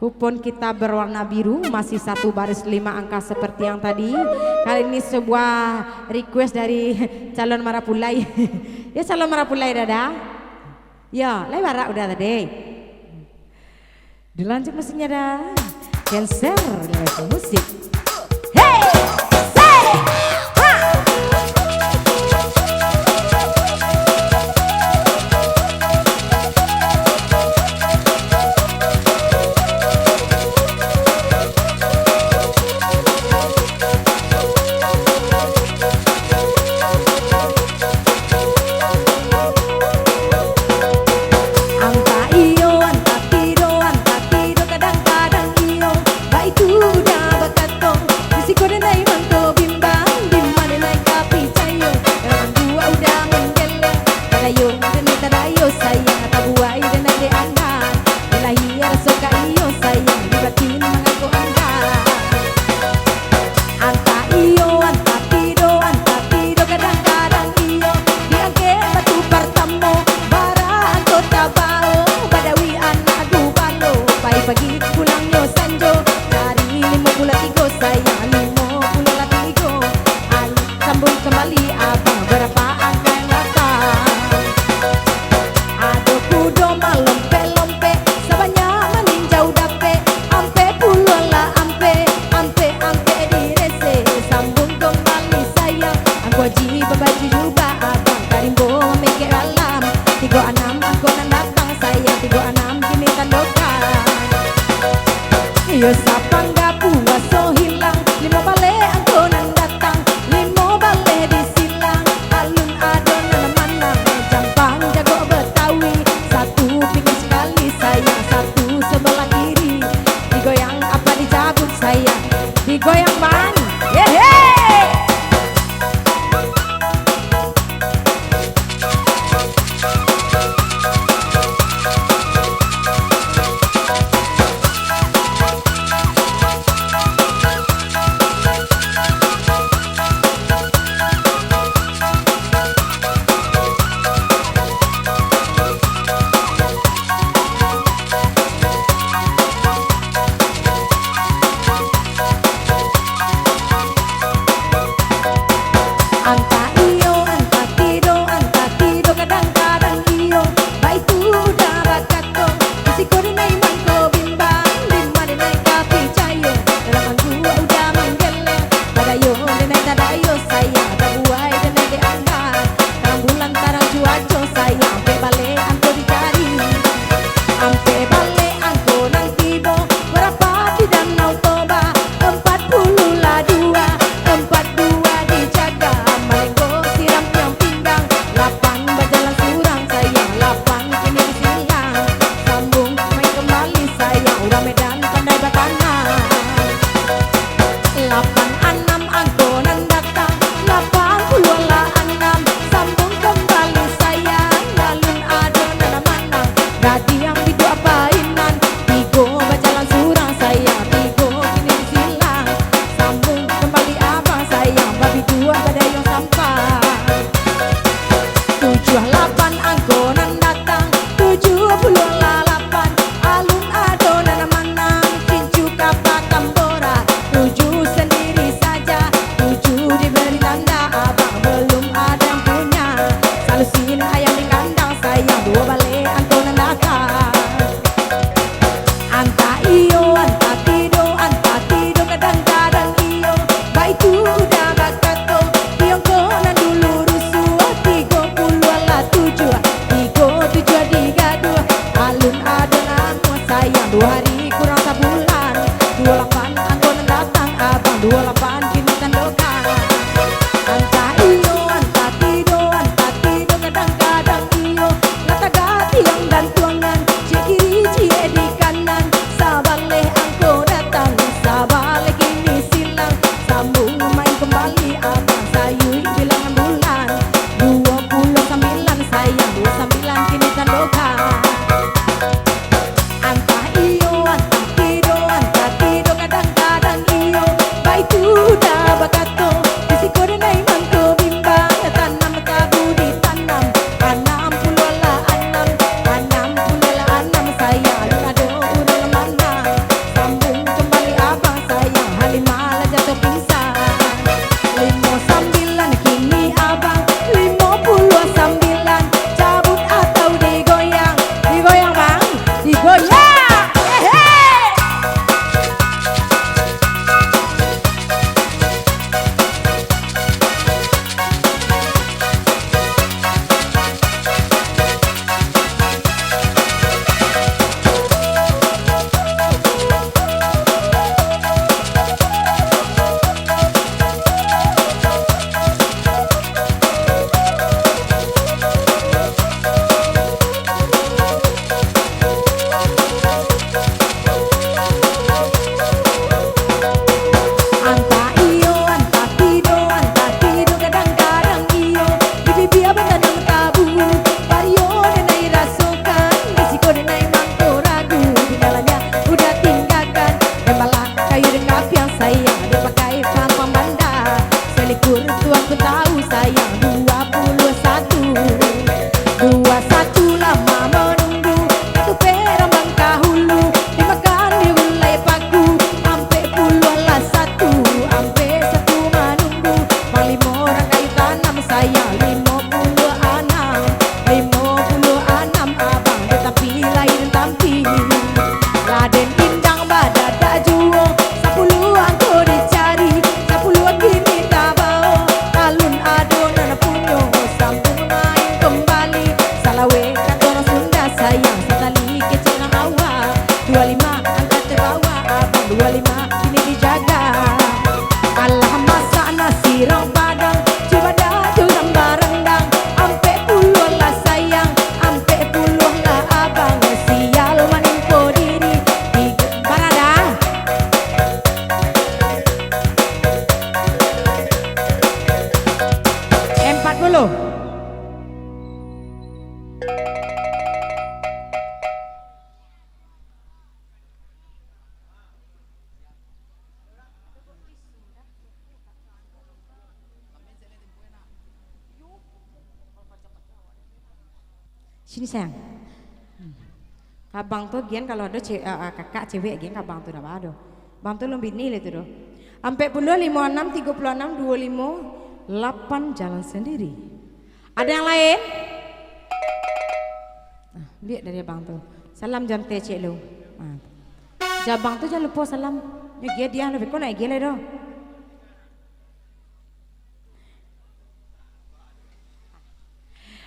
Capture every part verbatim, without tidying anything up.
Kupon kita berwarna biru, masih satu baris lima angka seperti yang tadi. Kali ini sebuah request dari calon marapulai. Ya, calon marapulai, Dada. Ya, lai barak udah tadi. Dilanjut musiknya, dah. Cancer, dilanjut musik. Hey! Say! Ha! Antah iyo, antah tido, antah tido, kadang-kadang iyo, baitu udah bakato, di siko denai mangko bimbang, di ma denai ka picayo, dalam dua udah manggeleng, tadayo denai tadayo sayang, tabuai denai dek anggan, ilahi raso ka iyo sayang, di batin mangako anggan. Antah iyo, antah tido, antah tido, kadang-kadang iyo, diangkek batu partamo, bara angko tabao, badawi anak dubalo, pai pagi pulangnyo sanjo, dari limo puluah tigo sayang, limo puluah lah tigo, ayo sambung kambali abang, barapa angka yang datang? Ado kudo malompek-lompek, sabanyak maninjau dapek, ampek puluah lah ampek, ampek-ampek direse, sambung kambali sayang, angku aji babaju jubah abang, ka rimbo mamekek alam, tigo anam angko nan datang sayang, tigo anam kini tandokan. Iyo sapangga puaso hilang, limo baleh angko nan datang, limo baleh di silang, alun ado nan manang, jampang jago Betawi, satu pinggan sakali sayang, satu sabalah kiri, digoyang apa dicabut sayang, digoyang bang, hehe. Antah iyo, antah tido, antah tido, kadang-kadang iyo, baitu udah bakato, di siko denai mangko bimbang, di ma denai ka picayo, dalam angku udah manggeleng, tadayo denai tadayo sayang, tabuai denai dek anggan, tarang bulan tarang cuaco sayang, ampek baleh angko dicari, ampek baleh angko nan tibo, barapa di Danau Toba, empat puluah lah dua, empat dua dijaga, malenggo siram tiang pinggang, lapan bajalan surang sayang, lapan kini di silang, sambung main kambali sayang, urang Medan pandai batanam. Lapan anam angko nan datang, lapan puluah lah anam, sambung kambali sayang, alun ado nan manang, gadiang biduak painan, tigo bajalan surang sayang, tigo kini di silang, sambung kambali abang sayang, babiduak badayuang sampan. Tujuah lapan angko nan datang, tujuah puluah lah lapan, alun ado nan manang, cincu kapa tambora, tujuah sandiri saja, tujuah diberi tanda abang, balum ado yang punya, salusin ayam di kandang sayang, duo baleh angko nan datang. Antah iyo, antah tido, antah tido, kadang-kadang iyo, baitu udah bakato, tiongkok nan dulu rusuah, tigo puluah lah tujuah, tigo tujuah digaduah, alun ado namuah sayang, duo hari kurang sabulan, duo lapan angko nan datang abang, duo lapan kini tandokan. Antah iyo, antah tido, antah tido, kadang-kadang iyo, lah tagak tiang gantuangan, ciek kiri, ciek di kanan, sabaleh angko datang, sabaleh kini silang, sambung main kambali abang, sayuik bilangan bulan, duo puluah sambilan sayang, duo sambilan kini tandokan. Antah iyo, antah tido, Kate bawa abang dua lima kini dijaga. Alah masak nasi rang padang, cuma dadu gambar rendang. Ampek puluah lah sayang, ampek puluah lah abang. Sial manimpo diri, tiga, barada. Empat puluh. Sini, sayang. Hmm. Abang tu gian kalau ado ce-, a, a, kakak cewek gian ka abang tu ndak baa doh. Abang tu alun bini lai tu doh. Ampek puluah, limo anam, tigo puluah anam, duo limo, lapan, jalan sandiri. Ado yang lain? Ah, liek dari abang tu. Salam jan tecek lu. Ah. Jabang tu jan lupo salam. Nyo gie dia, lebih ko nak gie lai doh.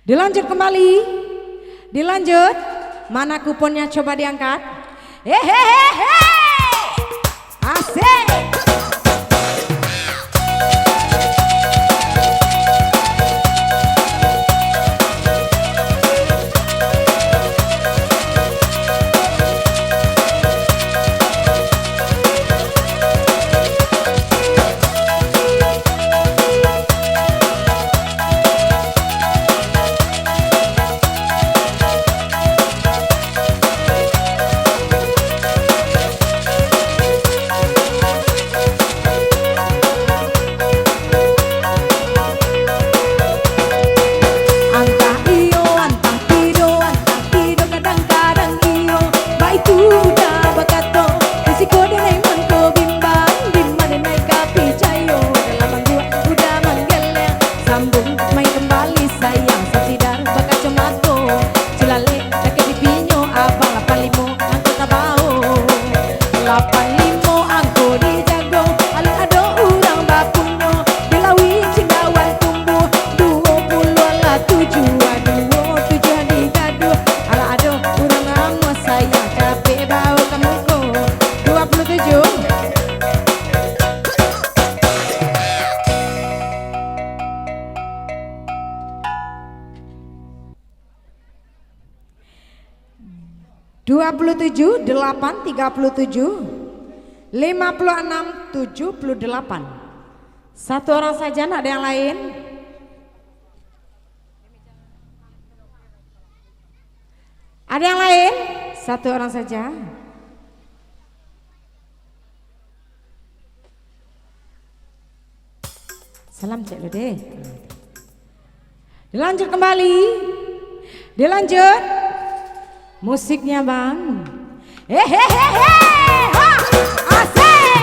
Dilanjut kembali. Dilanjut. Mana kuponnya, coba diangkat. Hehehe. Asik. Antah iyo, antah tido, antah tido, kadang-kadang iyo. Baitu udah bakato, di siko denai mangko bimbang, di ma denai ka picayo, dalam angguak udah manggeleng, sambung main kembali sayang, sasidar bakacomato, cilalek dakek pipinyo, abang lapan limo angko tabao, lapan limo angko dijago, alun ado urang bapunyo, di lauik cinggawan tumbuah, duo puluah lah tujuah, duo tujuah digaduah, alah ado urang ramuah sayang, capek bao ka muko. Dua puluh tujuh. Dua puluh tujuh, delapan, tiga puluh tujuh, lima puluh enam, tujuh puluh delapan. Satu orang saja, ndak ada yang lain? Ada yang lain? Satu orang saja. Salam cek lu deh. Dilanjut kembali. Dilanjut. Musiknya, Bang. Hehehe. Ha! Asik.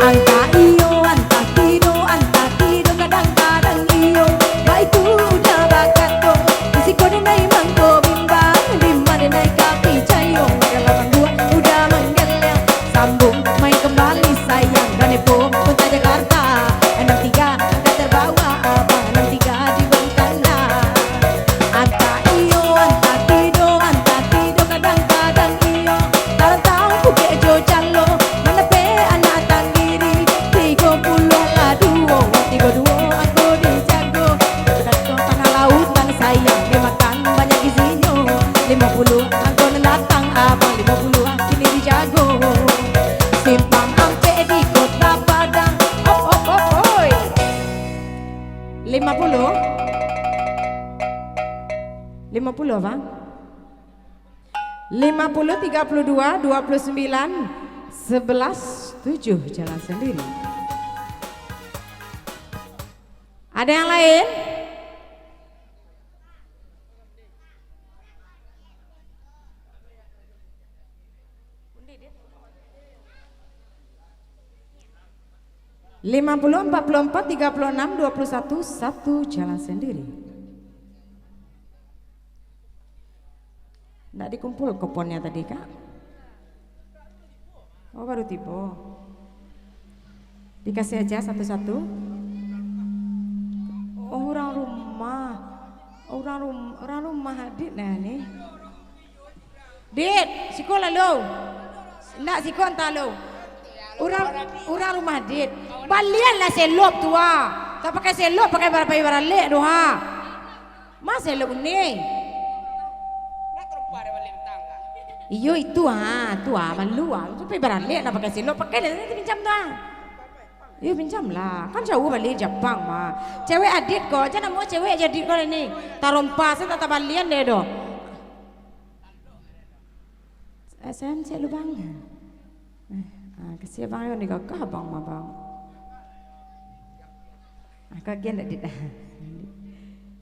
Antah iyo, antah tido, antah tido, kadang-kadang iyo. Baitu udah bakato, di siko denai mangko bimbang, di ma denai ka picayo, dalam angguak udah manggeleng, sambung main kembali sayang, dan Epo Kota Jakarta, enam tiga angka terbawa abang, enam tiga di bawah tanda. Antah iyo, antah tido, antah tido, kadang-kadang iyo. Tarantang Bukik jo Jalo, manapek anak Tanggiri. Tigo puluah lah duo, tigo duo angko dijago. Tanah lautan sayang, dimakan banyak gizinyo. Limo puluah angko nan datang, abang, limo puluah kini dijago. Simpang Ampek di Kota Padang. Op, op, op, oi. Lima puluh. Lima puluh, Bang. Lima puluh, tiga puluh dua, dua puluh sembilan, sebelas, tujuh, jalan sendiri. Ada yang lain? Lima puluh, empat puluh empat, tiga puluh enam, dua puluh satu, satu, jalan sendiri. Ndak dikumpul kuponnya tadi, Kak? Oh, baru tibo. Dikasih aja satu-satu. Oh, urang rumah. Oh, urang rum-, urang rumah Adit nah ni. Dit, siko lah lo. Ndak, siko antah lo. Urang, urang rumah Adit. Balianlah selop tu, ah. Tak pakai selop, pakai bara-, pakai baralek tu, ha. Ma selop ni? Iyo, itu, ha, tu, ha, malu, ha. Tu pai baralek nak pakai selop, pakai lah, nanti pinjam tu, ha. Iyo, pinjam lah. Kan jauah bali Japang, mah. Cewek Adit ko, jan namo cewek Adit ko ni. Tarompa, saya tak tabalian deh doh. Eh, salam cek lu, Bang. Eh, ah, kasihan Bang, yo ni gagah Bang mah, Bang. Ah, kagian dak, Dit?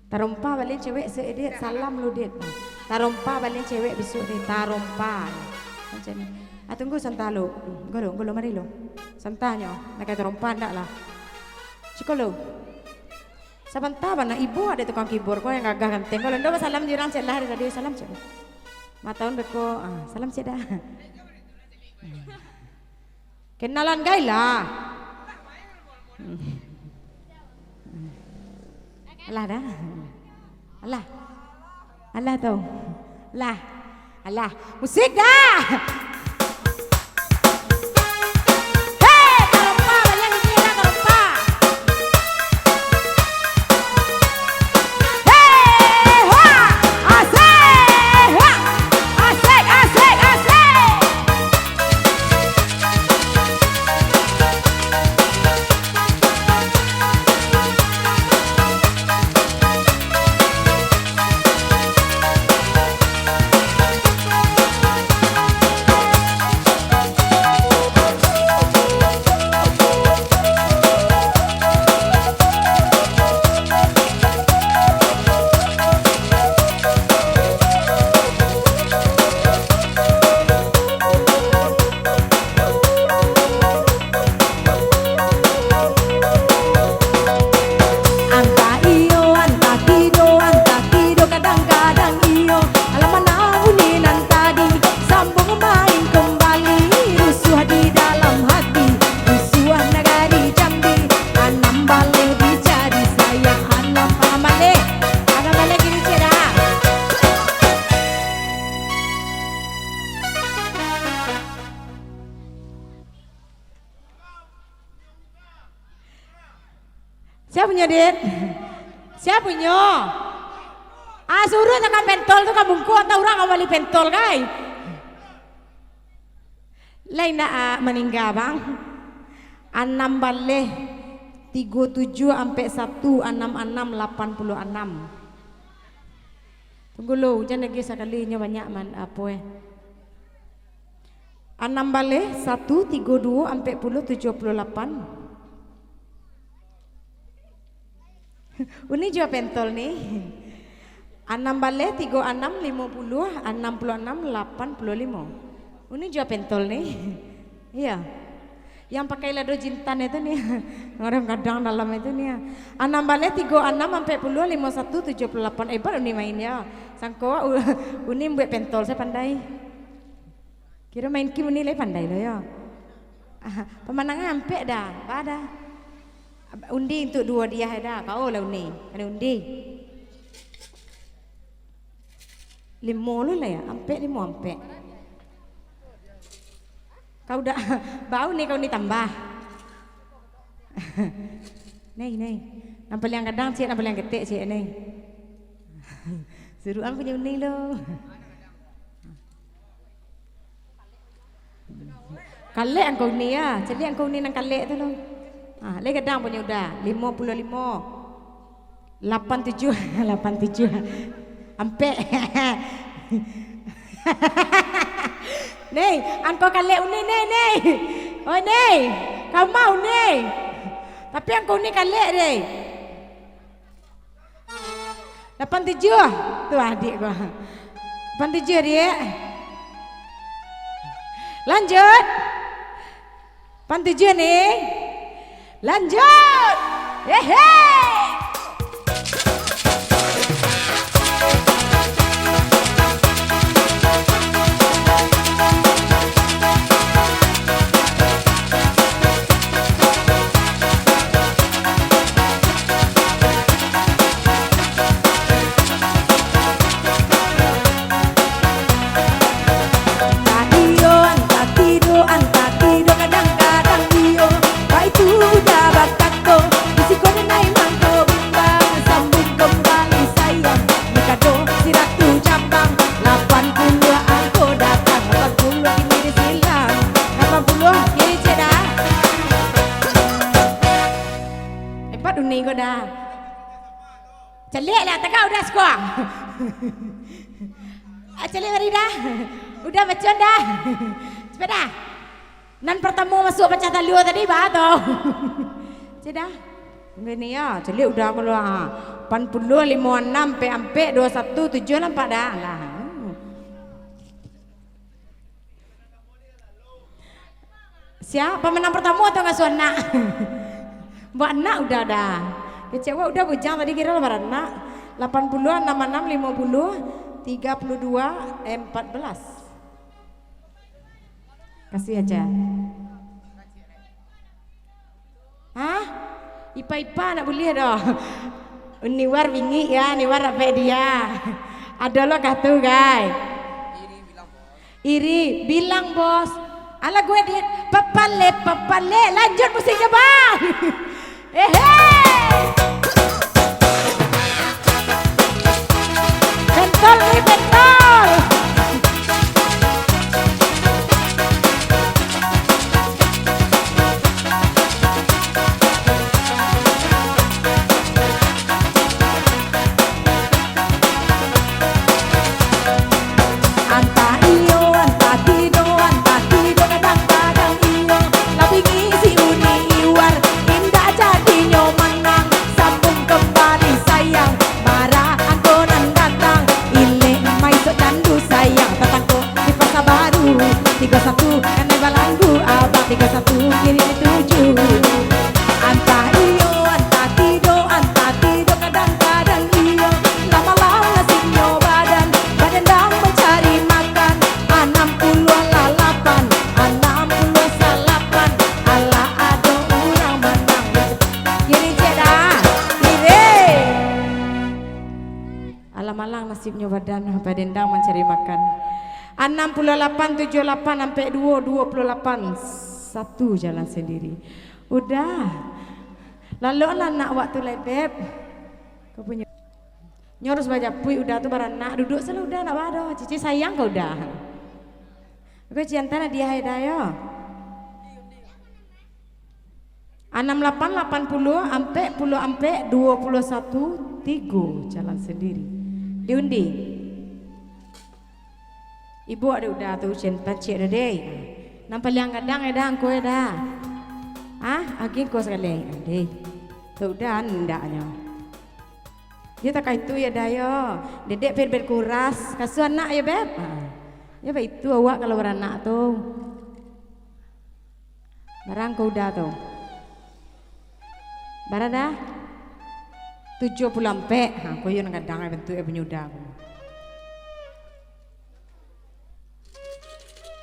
Tarompa balian cewek se, Dit. Salam lu, Dit. Tarompa balian cewek bisuak, Dit. Tarompa. Macam ni. Ah, tunggu santa lu. Golo, golo, mari lu. Santanyo. Nak kata tarompa ndak lah. Ciko lu. Sabanta bana, ibo ado tukang kibor ko yang gagah ganteng. Kalau ndo basalam jo urang, cek lah dari tadi, salam cek. Lima tahun beko, ah, salam cek dah. Kenalan gai lah. Alah dah. Alah. Alah tu. Alah. Alah. Musik dah. Hei, tarompa, balian ini dah tarompa. Hei, ha. Asik, ha. Asik, asik, asik. Antah iyo, antah tido, antah tido, kadang-kadang iyo. Alah, mana bunyi nan tadi? Sambung main kembali, rusuah di dalam hati, rusuah nagari Jambi. Anam baleh dicari, sayang, anam, anam baleh. Anam baleh kini cek dah. Sia punyo, Dit? Sia punyo? Ah, suruah tukang pentol tu ka bungkuak, antah urang ka bali pentol, kai. Lai ndak, ah, maningga, Bang? Anam baleh, tigo tujuah, ampek satu, anam anam, lapan puluah anam. Tunggu lo, ujan lagi sakali, nyo banyak man, apo eh. Anam baleh, satu, tigo duo, ampek puluah, tujuah puluah lapan. Uni jua pentol ni. Anam baleh, tigo anam, limo puluah, anam puluah anam, lapan puluah limo. Uni jua pentol ni. Iya. Yang pakai lado jintan itu ni. Orang gadang dalam itu ni. Anam baleh, tigo anam, ampek puluah, limo satu, tujuah puluah lapan. Hebat Uni main ya. Sangko u-, Uni buek pentol, saya pandai. Kiro main kim Uni lai pandai lo yo. Ah, pamanangan ampek dah, ba dah. Undi untuak duo diah dah, kau lah Uni. Uni undi. Limo lo lah ya, ampek limo ampek. Kau dah, bau ni kau ni tambah. Nai, nai. Nan paliang gadang ciek, nan paliang ketek ciek nai. Suruah ang punyo Uni lo. Kalek angkau ni ya, caliak angkau ni nan kalek tu lo. Ah, lai gadang punyo udah, limo puluah limo. Lapan tujuah, lapan tujuah. Ampek. Nei, angkau kalek Uni, Nei, Nei. Oi, Nei. Kau mau, Nei. Tapi angkau Uni kalek, Nei. Lapan tujuah. Tu adik gua. Lapan tujuah, Dik. Lanjut. Lapan tujuah ni. Lanjut. Hehe. Tagak udah siko. Ah, caliak bari dah. Udah bacon dah. Cepet dah. Nan partamo masuak pacah talua tadi, baa tu? Caliak dah. Bini yo, caliak udah kalua. Lapan puluah, limo anam, ampek ampek, duo satu, tujuah nampak dah. Alah. Sia, pamenang partamo atau ngasuah anak? Baanak udah dah. Kecek wak udah bujang tadi, kiro lah baranak. Lapan puluah, anam anam, limo puluah, tiga puluah dua, empat belas. Kasih aja. Hah? Ipa-ipa ndak buliah doh. Niwar bingik ya, Niwar rapek dia. Ado lo kah tu, gai? Iri, bilang, Bos. Alah gue di papale, papale. Lanjut musiknya, Bang. Ehe. Bentol ni, bentol. Antah iyo, antah tido, antah tido, kadang-kadang iyo. Lah bingik si Uni Iwar, indak jadinyo manang. Sambung kembali sayang, bara angko nan datang. Ilek maisok candu sayang, tatangkok di Pasar Baru. Tigo satu, kanai balanggu abang, tigo satu, kiri tujuh. Antah iyo, antah tido, antah tido, kadang-kadang iyo. Lah malang nasibnyo badan, badendang mancari makan. Anam puluah lapan, anam puluah salapan, alah ado urang manang. Kiri cek dah, kiri. Alah malang nasibnyo badan, badendang mancari makan. Anam puluah lapan, tujuah lapan, ampek duo, duo puluah lapan, satu jalan sendiri. Udah. Laloklah anak wak tu lai, Beb. Kau punyo. Nyo harus bajapuik udah tu baranak. Duduak salah udah, ndak baa doh. Cici sayang ka udah. Oke, Cianta, hadiah ya, dah, yo. Anam lapan, lapan puluah, ampek puluah ampek, duo puluah satu, tigo, jalan sendiri. Diundi. Ibu ado udah tu, cen-, pancik ado, deh. Nan paliang gadang ado angko ado. Ah, agi angko sakali, deh. Tu udah andaknyo. Yo takah itu yo, dah yo. Dedek pen berkuras, kasuah anak yo, Beb. Ha. Yo baitu awak kalau baranak tu. Bara angko udah tu? Bara dah? Tujuah puluah ampek. Ha, ko yo nan gadang bentuk e punyo udah ko.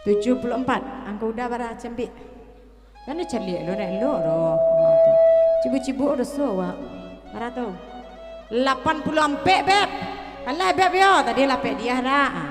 Tujuah puluah ampek. Angko udah bara cambik? Kan dicaliak lo, dak elok doh. Ha, tu. Cibuk-cibuk doso awak. Bara tu? Lapan puluah ampek, Beb. Alah, Beb yo. Tadi lapek dia dah. Ha.